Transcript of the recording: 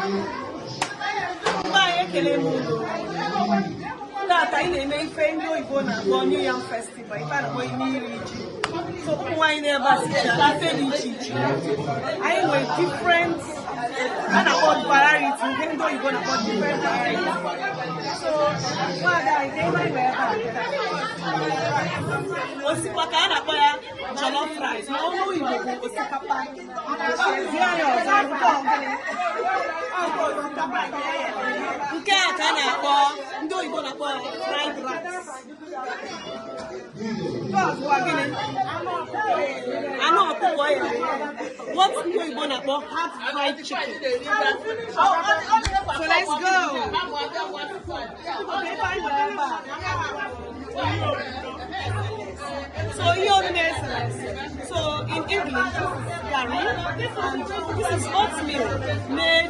Mgbe anyị ekele m unu. Tata anyị na-eme ife ndị oyibo na-akpọ New Yam Festival, ife a na-akpọ ime iri ji. So ụmụ nwaanyị na-ebe a sicha ife dị iche iche. Anyị nwere different, a na-akpọ variety, nke ndị oyibo na-akpọ different variety. So nwaada anyị, ka ebe anyị nwere ebe a osikapa a na-akpọ ya jollof rice, ma ọnụ oyibo bụ osikapa. Zie anyị ọzọ nke ọ gịnị? Nke a ka a na-akpọ, ndị oyibo na-akpọ fried rice. Nke ọzọ gịnị? Anụ ọkụkọ ya, what ndị oyibo na-akpọ hard fried chicken. So let's go. Okay, ebe anyị nwere ebe a. So ihe oriri esere ese. So in English, this is garri and this is oatmeal made